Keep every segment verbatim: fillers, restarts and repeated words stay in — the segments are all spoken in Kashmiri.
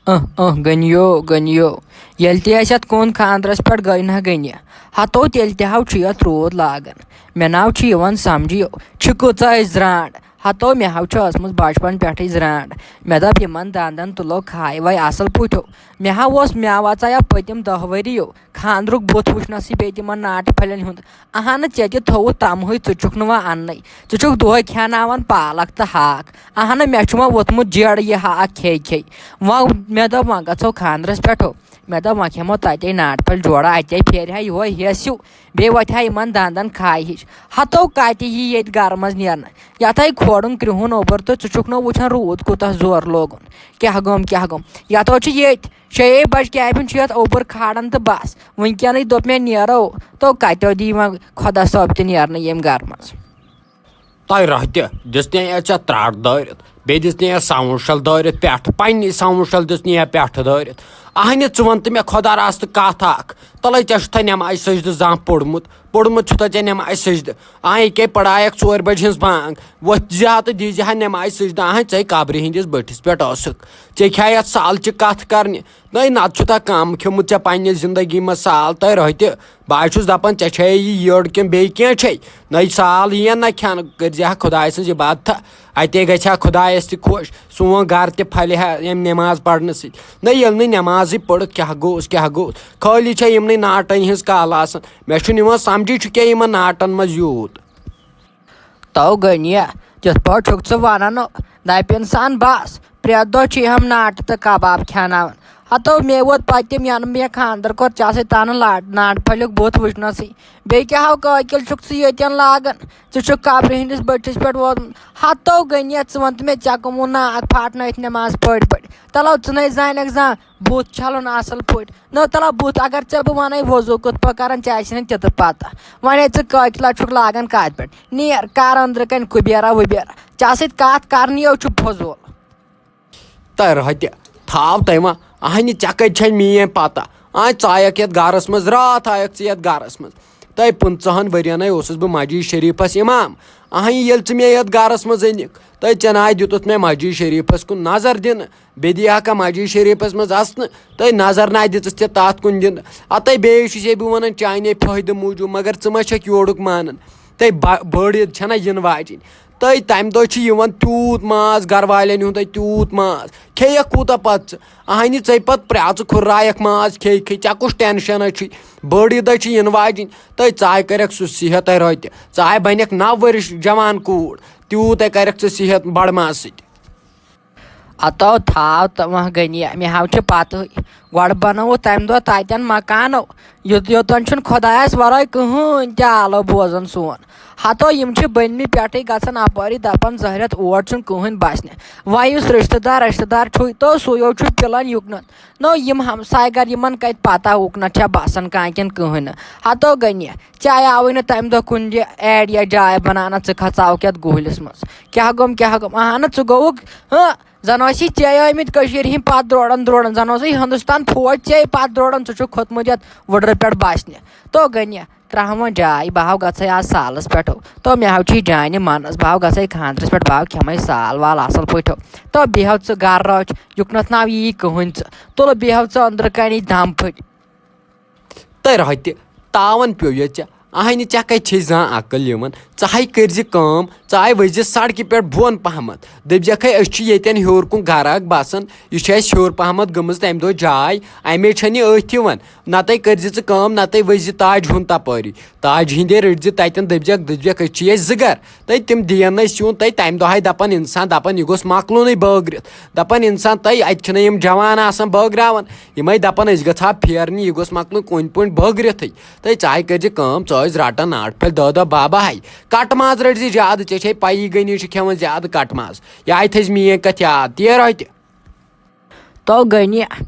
اہ اہ گٔنیو گٔنیو، ییٚلہِ تہِ آسہِ اَتھ کُن خانٛدرَس پٮ۪ٹھ گٔے نہ گٔنہِ۔ ہَتو تیٚلہِ تہِ ہاو چھُ یَتھ روٗد لاگان۔ مےٚ ناو چھُ یِوان سَمجھِو، چھِ کۭژاہ أسۍ زرٛانٛٹھ۔ ہَتو مےٚ ہاو چھُ ٲسمٕژ بَچپَن پٮ۪ٹھٕے زرٛانٛٹھ۔ مےٚ دوٚپ یِمَن دَنٛدَن تُلو کھاے واے اَصٕل پٲٹھۍ۔ مےٚ ہا اوس مےٚ وژایو پٔتِم دَہ ؤری یو خانٛدرُک بُتھ وٕچھنَسٕے بیٚیہِ تِمَن ناٹہِ پھٔلٮ۪ن ہُنٛد۔ اَہَنہٕ، ژےٚ تہِ تھوٚوُتھ تَمہٕے، ژٕ چھُکھ نہٕ وۄنۍ اَننَے۔ ژٕ چھُکھ دۄہَے کھٮ۪ناوان پالَک تہٕ ہاکھ۔ اَہَنہٕ، مےٚ چھُ وۄنۍ ووٚتھمُت جیڑٕ یہِ ہاکھ کھے کھے۔ وۄنۍ مےٚ دوٚپ، وۄنۍ گژھو خانٛدرَس پٮ۪ٹھ ہو۔ مےٚ دوٚپ، وۄنۍ کھٮ۪مو تَتے ناٹہِ پھٔلۍ جوڑا، اَتے پھیرِ ہا یِہوٚے ہیٚس ہیوٗ، بیٚیہِ وۄتھِ ہا یِمَن دَنٛدَن کھاے ہِش۔ ہَتو کَتہِ یی ییٚتہِ گَرٕ منٛز نیرنہٕ؟ یَتھ ہَے کھوڑُن کرٛہُن اوٚبُر تہٕ ژٕ چھُکھ نہٕ وٕچھان روٗد کوٗتاہ زورٕ لوگُن۔ کیٛاہ گوٚم، کیٛاہ گوٚم؟ یَتھ ہو چھِ ییٚتۍ شیٚیے بجہِ کیبہِ ہُنٛد چھُ یَتھ اوٚبُر کھالان تہٕ بس۔ وٕنکیٚنٕے دوٚپ مےٚ نیرو، تو کَتیو دی وۄنۍ خۄدا صٲب تہِ نیرنہٕ ییٚمہِ گرٕ منٛز۔ تۄہہِ رۄہہِ تہِ دِژ نے ژےٚ ترٛٹھ دٲرِتھ، بیٚیہِ دِژ نے ساوُنٛڈ شَل دٲرِتھ پٮ۪ٹھٕ، پنٛنی ساوُنٛڈ شَل دِژ نے پٮ۪ٹھٕ دٲرِتھ۔ اَہنہِ، ژٕ وَن تہٕ مےٚ خۄدا راستہٕ کَتھ اَکھ، تَلَے ژےٚ چھُتھا نٮ۪مازِ سٔجدٕ زانٛہہ پوٚرمُت؟ پوٚرمُت چھُتھا ژےٚ نٮ۪مازِ سٔجدٕ؟ آ، ییٚکیٛاہ پَڑایَکھ ژورِ بَجہِ ہِنٛز بانٛگ، وۄتھ زِ ہا تہٕ دیٖزِ ہا نٮ۪مازِ سٔجدٕ۔ اَہَن، ژَے قبرِ ہِنٛدِس بٔٹھِس پٮ۪ٹھ ٲسٕکھ۔ ژےٚ کھیٛاے اَتھ سالچہِ کَتھٕ کَرنہِ؟ نَے، نَتہٕ چھُتھا کَم کھیوٚمُت ژےٚ پنٛنہِ زِندگی منٛز سال؟ تۄہہِ رۄہہِ تہِ، بہٕ ہا چھُس دَپان، ژےٚ چھےٚ یہِ یٔڈ کِنہٕ بیٚیہِ کینٛہہ چھے؟ نَے، سال یِیَن نہ کھٮ۪نہٕ، کٔرۍ زِ ہا خۄداے سٕنٛز عبادتھا۔ اَتے گژھِ ہا خۄدایَس تہِ خۄش، سون گَرٕ تہِ پھَلہِ ہا ییٚمہِ نٮ۪ماز پَرنہٕ سۭتۍ۔ نہ، ییٚلہِ نہٕ نٮ۪مازٕے پٔرٕتھ، کیٛاہ گوٚوُس، کیٛاہ گوٚوُس؟ خٲلی چھےٚ یِمنٕے ناٹَن ہِنٛز کالہٕ آسان۔ مےٚ چھُنہٕ یِوان سَمجھٕے، چھُ کیٛاہ یِمَن ناٹَن منٛز یوٗت؟ تو گٔنیہ، تِتھ پٲٹھۍ چھُکھ ژٕ وَنان، دَپہِ اِنسان بَس، پرٛٮ۪تھ دۄہ چھِ یِم ناٹہٕ تہٕ کباب کھٮ۪ناوان۔ ہَتو مے ووت پٔتِم، یَنہٕ مےٚ خانٛدر کوٚر، ژےٚ سۭتۍ تَنہٕ لاٹ-، ناٹہٕ پھٔلیُک بُتھ وٕچھنَسٕے۔ بیٚیہِ کیٛاہ ہاو کٲکِل چھُکھ ژٕ ییٚتٮ۪ن لاگان؟ ژٕ چھُکھ قبرِ ہِنٛدِس بٔٹھِس پٮ۪ٹھ ووتمُت۔ ہَتو گٔنیہ، ژٕ وَن تہٕ مےٚ، ژےٚ کٕمو ناکھ پھاٹنٲیِتھ نٮ۪ماز پٔرۍ پٔرۍ؟ تَلو، ژٕ نَے زانَکھ زانٛہہ بُتھ چھَلُن اَصٕل پٲٹھۍ۔ نہ، تَلو بُتھ، اگر ژےٚ بہٕ وَنَے وضوٗ کِتھ پٲٹھۍ کَرَن، ژےٚ آسہِ نہٕ تہِ تہٕ پَتہ۔ وۄنۍ ہے ژٕ کٲکِلا چھُکھ لاگان کَتھ پٮ۪ٹھ؟ نیر، کَر أنٛدرٕ کَنۍ کُبیرا وُبیرا۔ ژےٚ سۭتۍ کَتھ کَرنی یو چھُ فضوٗل۔ تہٕ رۄہَے تہِ تھاو تۄہہِ وۄنۍ، اَہنہِ، ژےٚ کَتہِ چھےٚ میٛٲنۍ پَتہ؟ آے ژٕ آیَکھ یَتھ گَرَس منٛز، راتھ آیَکھ ژٕ یَتھ گَرَس منٛز۔ تۄہہِ پٕنٛژٕہَن ؤرِیَنَے اوسُس بہٕ مسجد شریٖفَس اِمام۔ اَہنہِ، ییٚلہِ ژٕ مےٚ یَتھ گَرَس منٛز أنِکھ، تۄہہِ ژےٚ ناے دیُتُتھ مےٚ مسجد شریٖفَس کُن نظر دِنہٕ۔ بیٚیہِ دی ہا کانٛہہ مسجد شریٖفَس منٛز اَژنہٕ، تۄہہِ نظر نہ دِژٕس ژےٚ تَتھ کُن دِنہٕ۔ اَتَے بیٚیہِ چھُسے بہٕ وَنان چانے فٲیدٕ موٗجوٗب، مگر ژٕ ما چھَکھ یورُک مانان؟ تۄہہِ بَ-، بٔڑ عیٖد چھَنہ یِنہٕ واجِنۍ؟ تۄہہِ تَمہِ دۄہ چھِ یِوان تیوٗت ماز، گَرٕ والٮ۪ن ہُنٛد تۄہہِ تیوٗت ماز، کھیٚیَکھ کوٗتاہ پَتہٕ ژٕ؟ اَہنہِ، ژَے پَتہٕ پرٛٮ۪ژٕ کھُررایَکھ ماز کھیٚیہِ کھیٚیہِ، ژےٚ کُس ٹٮ۪نشَنا چھُے؟ بٔڑ عیٖدہ چھِ یِنہٕ واجِنۍ، تۄہہِ ژاے کَرٮ۪کھ سُہ صحت تۄہہِ رۄتہِ، ژاے بَنٮ۪کھ نَو ؤرِش جوان کوٗر، تیوٗت تۄہہِ کَرٮ۪کھ ژٕ صحت بَڑٕ ماز سۭتۍ۔ ہتو تھاو تہٕ وۄنۍ گٔنی، مےٚ ہاو چھِ پتہٕے۔ گۄڈٕ بنووُ تمہِ دۄہ تتٮ۪ن مکانو، یوٚت-، یوٚتن چھُنہٕ خۄدایس ورٲے کٕہٕنۍ تہِ آلو بوزان سون۔ ہتو یِم چھِ بٔنمہِ پٮ۪ٹھٕے گژھان اپٲری دپان زہرٮ۪تھ اور چھُنہٕ کٕہٕنۍ بسنہِ۔ وۄنۍ یُس رشتہٕ دار، رشتہٕ دار چھُے تو سُے یو چھُ پِلان یُکنتھ۔ نو یِم ہمساے گر یِمن کتہِ پتہ اُکنتھ چھا بسان کانٛہہ کِنہٕ کٕہٕنۍ نہٕ۔ ہتو گٔنی، ژےٚ آیاوٕے نہٕ تمہِ دۄہ کُنہِ جایہِ ایڈ یا جاے بناونس، ژٕ کھژاوکھ یتھ گُہلِس منٛز۔ کیٛاہ گوٚم، کیٛاہ گوٚم؟ اہنہٕ، ژٕ گوٚوُکھ، ہہ، زن ٲسی ژےٚ آمٕتۍ کٔشیٖرِ ہِنٛدۍ پتھ درورن درورن، زن اوسُے ہندوستان فوج ژےٚ پتھ درورن، ژٕ چھُکھ کھوٚتمُت یتھ وُڈرٕ پٮ۪ٹھ بسنہِ۔ تو گٔنہِ، ترٛاوہاں وۄنۍ جاے، بہٕ ہاو گژھے آز سالس پٮ۪ٹھ، تو مےٚ ہاو چھی جانہِ منس، بہٕ ہاو گژھے خانٛدرس پٮ۪ٹھ، بہٕ ہاو کھٮ۪مے سال وال اصل پٲٹھۍ۔ تو بیٚیہِ ہاو ژٕ گرٕ رٲچھ، یُکنتھ ناو یی کٕہٕنۍ ژٕ، تُلہٕ بیٚیہِ ہاو ژٕ أنٛدرٕ کنی دم پھٔٹۍ۔ تہٕ رۄہہِ تہِ تاوَن پیوٚو یہِ ژےٚ۔ اہنہِ، ژےٚ کَتہِ چھے زانٛہہ عقل یِوان؟ ژٕ ہَے کٔرۍ زِ کٲم، ژٕ ہَے ؤسۍ زِ سڑکہِ پٮ۪ٹھ بۄن پہمتھ۔ دٔپۍ زٮ۪کھ ہے، أسۍ چھِ ییٚتٮ۪ن ہیوٚر کُن گرٕ اکھ بسان، یہِ چھِ اَسہِ ہیوٚر پہمتھ گٔمٕژ تَمہِ دۄہ جاے، اَمے چھَنہٕ یہِ أتھۍ یِوان۔ نَتَے کٔرۍ زِ ژٕ کٲم، نَتَے ؤسۍ زِ تاج ہُنٛد تپٲری۔ تاج ہِنٛدے رٔٹۍ زِ تَتٮ۪ن، دٔپۍ زٮ۪کھ، دٔپۍ زٮ۪کھ، أسۍ چھِ ییٚتہِ زٕ گرٕ۔ تہٕ تِم دِیَن نہٕ اَسہِ یُن، تہٕ تَمہِ دۄہ ہَے دَپَن اِنسان، دَپَن، یہِ گوٚژھ مۄکلُنٕے بٲگرِتھ۔ دَپَن اِنسان، تہٕ اَتہِ چھِنہٕ یِم جوان آسان بٲگراوان۔ یِمَے دَپَن، أسۍ گژھٕ ہا پھیرنہِ، یہِ گوٚژھ مۄکلُن کُنہِ پٲٹھۍ بٲگرِتھٕے۔ تہٕ ژٕ ہَے کٔرۍ زِ کٲم، ژٕ ٲسۍ رَٹان ناٹہِ پھٔلۍ دَہ دَہ باہ باہ ہَے۔ کَٹہٕ ماز رٔٹۍ زِ زیادٕ، ژےٚ چھے پَیی غنی چھُ کھٮ۪وان زیادٕ کَٹہٕ ماز۔ یہِ ہَے تھٲے زِ میٛٲنۍ کَتھ یاد، تیر رۄہہِ تہِ۔ تو گٔنی،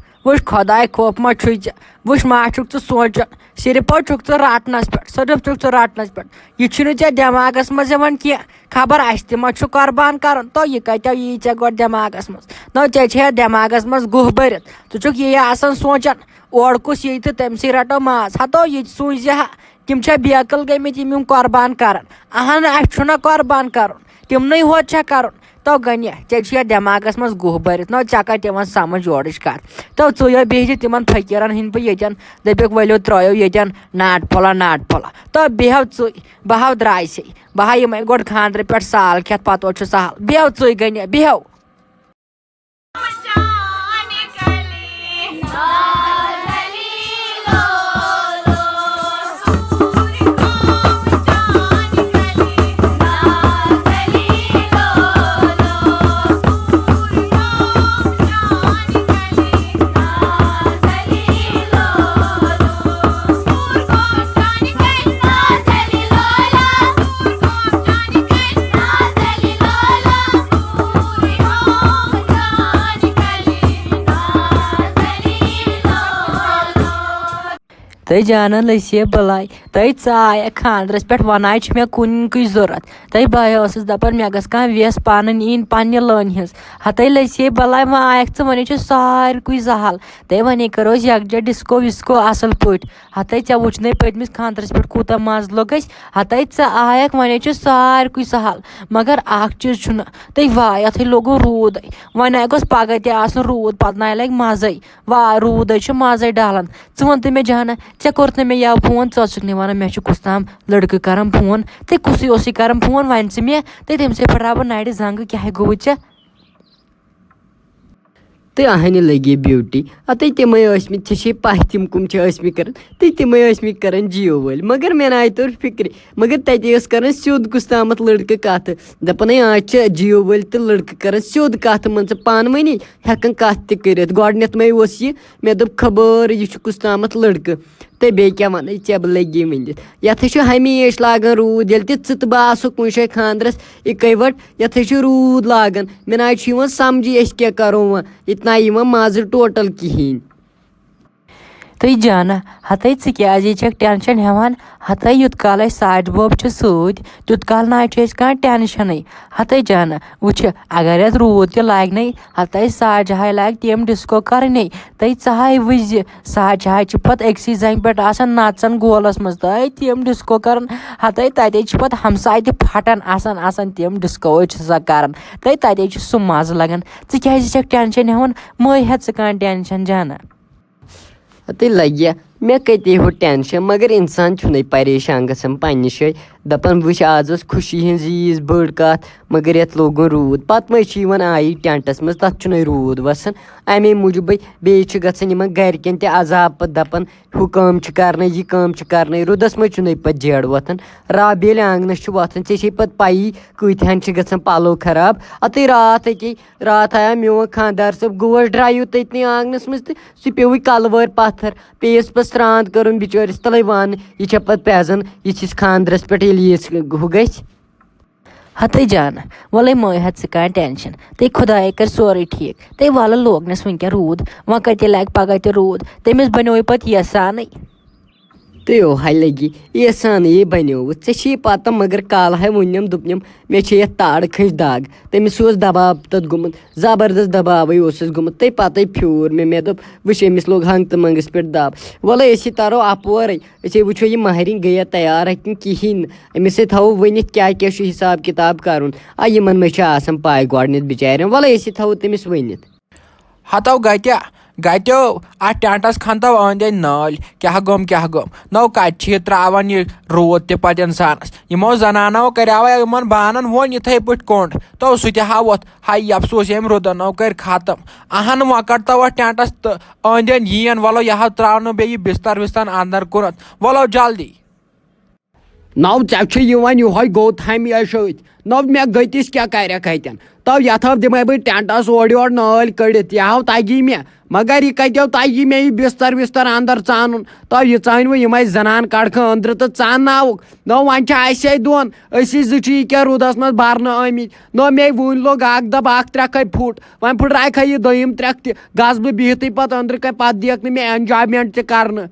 وٕچھ، خۄداے خوف ما چھُے ژےٚ؟ وٕچھ، ما چھُکھ ژٕ سونٛچان؟ صرف حظ چھُکھ ژٕ رٹنس پٮ۪ٹھ، صرف چھُکھ ژٕ رٹنس پٮ۪ٹھ۔ یہِ چھُنہٕ ژےٚ دٮ۪ماغس منٛز یِوان کینٛہہ۔ خبر اَسہِ تہِ ما چھُ قۄربان کرُن؟ تو یہِ کتہِ یی ژےٚ گۄڈٕ دٮ۪ماغس منٛز؟ نہ، ژےٚ چھےٚ دٮ۪ماغس منٛز گُہہ بٔرِتھ۔ ژٕ چھُکھ یی آسان سونٛچان، اورٕ کُس یی تہٕ تٔمۍ سٕے رٹو ماز۔ ہتو یہِ تہِ سوٗنٛچ زِ ہا، تِم چھا بیقل گٔمٕتۍ یِم یِم قۄربان کرن؟ اہن، اَسہِ چھُنہ قۄربان کرُن، تِمنٕے ہوت چھا کرُن؟ تو گنہِ، ژےٚ چھُ یتھ دٮ۪ماغس منٛز گُہہ بٔرِتھ، نہ ژےٚ کتہِ یِوان سمجھ یورٕچ کتھ؟ تو ژٕے یو بیٚہہِ زِ تِمن فقیٖرن ہٕنٛدۍ پٲٹھۍ ییٚتٮ۪ن، دٔپِکھ، "ؤلِو ترٲیِو ییٚتٮ۪ن ناٹ پھوٚلہ، ناٹ پھوٚلہ۔" تو بیٚہو ژٕے، بہٕ ہاو درٛاے سے، بہٕ ہاو یِمے گۄڈٕ خانٛدرٕ پٮ۪ٹھ سال کھٮ۪تھ، پتہٕ اوس چھُ سہل۔ بیٚہو ژٕے گنہِ، بیٚہو۔ تہٕ جانن لٔسۍ ہے بلاے، تہٕ ژٕ آیکھ خانٛدرس پٮ۪ٹھ، ونان چھِ مےٚ کُنہِ کُے ضروٗرت۔ تہٕ بہٕ ٲسٕس دپان، مےٚ گژھِ کانٛہہ ویس پانہٕ نِنۍ پننہِ لٲنہِ ہٕنٛز۔ ہتہٕ لٔسۍ ہے بلاے، وۄنۍ آیکھ ژٕ، وۄنۍ چھُ ساروٕے زحل۔ تہٕ وۄنۍ کرو أسۍ یکجا ڈسکو وسکو اصل پٲٹھۍ۔ ہتَے ژےٚ وُچھنَے پٔتمِس خانٛدرَس پٮ۪ٹھ کوٗتاہ مَزٕ لوٚگ اَسہِ۔ ہتَے ژٕ آیَکھ، وۄنۍ حظ چھُ ساروٕے کُے سہل۔ مگر اَکھ چیٖز چھُنہٕ، تہٕ واے، یَتھٕے لوٚگُن روٗدَے۔ وۄنۍ نَے گوٚژھ پَگاہ تہِ آسُن روٗد، پَتہٕ نَے لَگہِ مَزَے۔ واے، روٗدَے چھُ مَزَے ڈَلان۔ ژٕ وَن تہٕ مےٚ جانہ، ژےٚ کوٚرُتھ نہٕ مےٚ یَوٕ فون، ژٕ ٲسٕکھ نہٕ وَنان مےٚ چھُ کُس تام لٔڑکہٕ کَران فون۔ تہٕ کُسٕے اوسُے کَران فون، وَنہِ ژٕ مےٚ، تہٕ تٔمۍ سٕے پٮ۪ٹھ راوٕ نَرِ زنٛگہٕ، کیٛاہ گوٚوُے ژےٚ؟ تہٕ اَہنہِ لٔگے بیوٹی۔ اَتے تِمَے ٲسۍمٕتۍ، ژےٚ چھے پَے تِم کٕم چھِ ٲسۍمٕتۍ کَران؟ تہٕ تِمَے ٲسۍمٕتۍ کَران جِیو وٲلۍ۔ مگر مےٚ نَے توٚر فِکرِ، مگر تَتے ٲس کَران سیوٚد کُس تامَتھ لٔڑکہٕ کَتھٕ، دَپان، "ہے، آز چھِ جِیو وٲلۍ تہٕ لٔڑکہٕ کَران سیوٚد کَتھٕ، مان ژٕ پانہٕ ؤنی ہٮ۪کان کَتھ تہِ کٔرِتھ۔" گۄڈٕنٮ۪تھ مَے اوس یہِ، مےٚ دوٚپ، "خبر یہِ چھُ کُس تامَتھ لٔڑکہٕ۔" تہٕ بیٚیہِ کیٛاہ وَنَے ژےٚ، بہٕ لٔگی ؤنِتھ۔ یَتھ ہے چھُ ہمیشہِ لاگان روٗد، ییٚلہِ تہِ ژٕ تہٕ بہٕ آسو کُنہِ جایہِ خانٛدرَس اِکَے وَٹ، یَتھ ہے چھُ روٗد لاگان۔ مےٚ نہ حظ چھُ یِوان سَمجھی أسۍ کیٛاہ کَرو وۄنۍ، ییٚتہِ نہ یِوان مَزٕ ٹوٹَل کِہیٖنۍ۔ تہٕ جانہ، ہَتَے ژٕ کیٛازِ چھَکھ ٹٮ۪نشَن ہٮ۪وان؟ ہَتَے یُت کال اَسہِ ساجہِ بوب چھُ سۭتۍ، تیُت کال نہ حظ چھُ اَسہِ کانٛہہ ٹٮ۪نشَنٕے۔ ہَتَے جانہ، وٕچھِ، اگر یَتھ روٗد تہِ لاگہِ نَے، ہَتَے ساجہِ ہاے لاگہِ تِم ڈِسکو کَرٕنۍ۔ تہٕ ژٕ ہاے وٕچھ زِ ساجہِ ہاے چھِ پَتہٕ أکسٕے زَنٛگہِ پٮ۪ٹھ آسان نَژان گولَس منٛز۔ تہٕ تِم ڈِسکو کَران، ہَتَے تَتے چھِ پَتہٕ ہمساے تہِ پھَٹان آسان، آسان تِم ڈِسکو چھِ سۄ کَران۔ تہٕ تَتے چھُ سُہ مَزٕ لَگان۔ ژٕ کیٛازِ چھَکھ ٹٮ۪نشَن ہٮ۪وان؟ مہٕ ہےٚ ژٕ کانٛہہ ٹٮ۪نشَن جانہ۔ تہٕ لَگہِ مےٚ کَتے ہُہ ٹٮ۪نشَن، مگر اِنسان چھُنَے پریشان گژھان پنٛنہِ جایہِ۔ دَپان، وٕچھ، آز ٲس خوشی ہِنٛز عیٖز بٔڑ کَتھ، مگر یَتھ لوگُن روٗد۔ پَتہٕ مَے چھِ یِوان آیی ٹٮ۪نٛٹَس منٛز، تَتھ چھُنَے روٗد وَسان۔ اَمے موٗجوٗبٕے بیٚیہِ چھِ گژھان یِمَن گَرِکٮ۪ن تہِ عذاب پَتہٕ، دَپان، ہُہ کٲم چھِ کَرنَے، یہِ کٲم چھِ کَرنَے، روٗدَس مَے چھُنَے پَتہٕ جیڑٕ وۄتھان۔ رَب ییٚلہِ آنٛگنَس چھُ وۄتھان، ژےٚ چھے پَتہٕ پَیی کۭتِہَن چھِ گژھان پَلو خراب۔ اَتٕے راتھ أکے، راتھ آیا میون خانٛدار صٲب گوش ڈرٛایِو تٔتنٕے آنٛگنَس منٛز تہٕ سُہ پیوٚوُے کَلہٕ وٲرۍ پَتھر۔ پیٚیَس پَتہٕ سرٛان کَرُن بِچٲرِس تَلَے وَن، یہِ چھےٚ پَتہٕ پرٛٮ۪زَن یِژھِس خانٛدرَس پٮ۪ٹھ ییٚلہِ یِژھ ہُہ گژھِ۔ ہَتَے جانہٕ، وَلَے مہٕ ہےٚ ژٕ کانٛہہ ٹٮ۪نشَن۔ تہٕ خۄدایے کَرِ سورُے ٹھیٖک۔ تہٕ وَلہٕ لوگنَس وٕنۍکٮ۪ن روٗد، وۄنۍ کَتہِ لَگہِ پَگاہ تہِ روٗد؟ تٔمِس بَنیووُے پَتہٕ یہِ سانٕے۔ تہٕ یو ہاے لَگی یہِ سانٕے بَنیووُ۔ ژےٚ چھے پَتہ، مگر کالہٕ ہاے ووٚننَم، دوٚپنَم، مےٚ چھے یَتھ تاڑٕ کھٔنٛجۍ دَگ۔ تٔمِس اوس دَباو تَتھ گوٚمُت، زبردست دباوٕے اوسُس گوٚمُت۔ تہٕ پَتَے پھیوٗر مےٚ، مےٚ دوٚپ، وٕچھ، أمِس لوٚگ ہنٛگتہٕ منٛگَس پٮ۪ٹھ دَب۔ وَلَے، أسۍ تہِ تَرو اَپورَے، أسے وٕچھو، یہِ ماہرِنۍ گٔیہ تیار کِنہٕ کِہیٖنۍ نہٕ۔ أمِس سۭتۍ تھاوو ؤنِتھ کیٛاہ کیٛاہ چھُ حِساب کِتاب کَرُن۔ آ، یِمَن منٛز چھِ آسان پَے گۄڈٕنٮ۪تھ بِچارٮ۪ن۔ وَلَے، أسۍ تہِ تھاوو تٔمِس ؤنِتھ۔ ہتو گتہِ، گتیو، اتھ ٹینٹس کھنتو أنٛدۍ أنٛدۍ نٲلۍ۔ کیٛاہ گوٚم، کیٛاہ گوٚم؟ نو، کتہِ چھِ یہِ ترٛاوان یہِ روٗد تہِ پتہٕ انسانس؟ یِمو زنانو کریاو یِمن بانن وۄنۍ یِتھے پٲٹھۍ کوٚنٛڈ۔ تو سُہ تہِ ہا ووٚتھ۔ ہاے افسوس، ییٚمۍ روٗدنو کٔرۍ ختم۔ اہن، وۄنۍ کڑتو اتھ ٹینٹس تہٕ أنٛدۍ أنٛدۍ یین۔ وَلو، یہِ ہا ترٛاونو بیٚیہِ بستر وستر اندر کُنتھ۔ وَلو جلدی۔ نو، ژےٚ چھُ یِوان یِہوے گوٚو تھامہِ أچھ أتھۍ۔ نو، مےٚ گٔتِس کیٛاہ کَرٮ۪کھ اَتٮ۪ن؟ تو یَتھ ہاو دِمَے بہٕ ٹٮ۪نٹَس اورٕ یورٕ نٲلۍ کٔڑِتھ، یہِ ہاو تَگی مےٚ۔ مگر یہِ کَتہِ ہاو تَگی مےٚ یہِ بِستَر وِستَر اَندَر ژانُن؟ تو یہِ ژٲنۍ وۄنۍ یِمَے زَنان کَڑکھٕ أنٛدرٕ تہٕ ژانناوُکھ۔ نو، وۄنۍ چھِ اَسہِ دۄن، أسی زٕ چھِ یہِ کیٛاہ روٗدَس منٛز بَرنہٕ آمٕتۍ۔ نو، مے وُنۍ لوٚگ اَکھ دَب اَکھ ترٛکھَے پھُٹ، وۄنۍ پھٕٹرایکھا یہِ دوٚیِم ترٛکھ تہِ؟ گژھٕ بہٕ بِہتٕے پَتہٕ أنٛدرٕ کَنہِ، پَتہٕ دِیَکھ نہٕ مےٚ enjoyment تہِ کَرنہٕ۔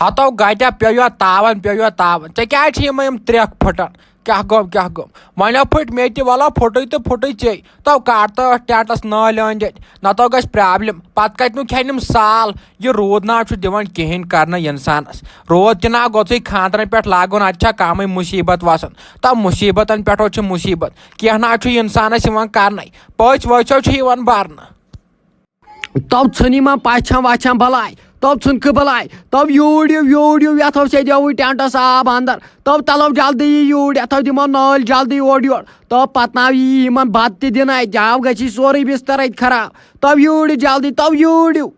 ہتو گتیا پیوٚو یوت تاون، پیوٚو یوت تاون۔ ژےٚ کیٛازِ چھِ یِمے یِم ترٛکھ پھٕٹان؟ کیٛاہ گوٚو، کیٛاہ گوٚو؟ وۄنۍ ہا پھٕٹۍ مےٚ تہِ، وَلہٕ پھٕٹٕے تہٕ پھٕٹٕے ژے۔ تو کر تو ٲتھ ٹٮ۪نٹس نٲلۍ أنٛدۍ أنٛدۍ، نتہٕ گژھِ problem۔ پتہٕ کتہِ نہٕ کھٮ۪ن یِم سال؟ یہِ روٗد نہ چھُ دِوان کِہیٖنۍ کرنہٕ انسانس۔ روٗد تہِ نہ گوٚژھُے خانٛدرن پٮ۪ٹھ لاگُن، اتہِ چھا کمٕے مُصیبت وسان؟ تو مُصیبتن پٮ۪ٹھو چھِ مُصیبت۔ کینٛہہ نہ چھُ انسانس یِوان کرنَے۔ پٔژھۍ ؤژھۍ چھِ یِوان برنہٕ۔ تو ژھٕن یِمن پَژھٮ۪ن وَژھٮ۪ن بَلاے، تو ژھٕنکھٕ بَلاے، تو یوٗرۍ یِو، یوٗرۍ یِو، یَتھ اوس ییٚتہِ یَوٕ ٹٮ۪نٹَس آب اَندَر، تو تَلو جلدی یہِ یوٗرۍ، یَتھ دِمو نٲلۍ جلدی اورٕ یورٕ، تو پَتہٕ ناو یی یِمَن بَتہٕ تہِ دِنہٕ اَتہِ، جاو گژھی سورُے بِستَر اَتہِ خراب، تو یوٗرۍ جلدی، تو یوٗرۍ یِو۔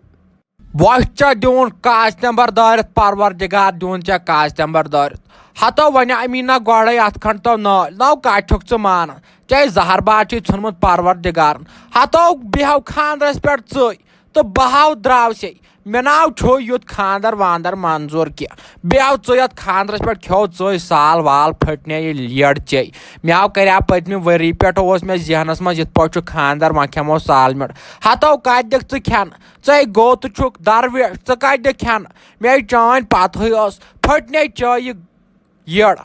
وۄتھ ژےٚ دیوٗن کاژِ تمبر دٲرِتھ، پروردگار دیوٗن ژےٚ کاژِ تمبر دٲرِتھ۔ ہتو وۄنۍ امی نہ گۄڈے اتھ کھنڈ تو نٲلۍ، نو کتھ چھُکھ ژٕ مانان؟ ژےٚ زہر باد چھُے ژھُنمُت پروردگارن۔ ہتو بیہو خاندرس پٮ۪ٹھ ژٕے تہٕ بہٕ ہاو دراوسے۔ مےٚ ناو چھُ یُتھ خاندر واندر منظور کینٛہہ۔ بیہو ژٕے یتھ خاندرس پٮ۪ٹھ، کھیو ژٕے سال وال پھٔٹنے یہِ لیڈ ژے۔ مےٚ آو کریا پٔتمہِ ؤری پٮ۪ٹھ اوس مےٚ ذہنس منٛز یِتھ پٲٹھۍ چھُ خاندر، وۄنۍ کھٮ۪مو سال میڈ۔ ہتو کتھ دِکھ ژٕ کھٮ۪نہٕ؟ ژے گوٚو تہٕ چھُکھ درویش، ژٕ کتہِ دِ کھٮ۪نہٕ؟ مےٚ چٲنۍ پتہٕے ٲس، پھٔٹنے چٲے یہِ یٔڑ۔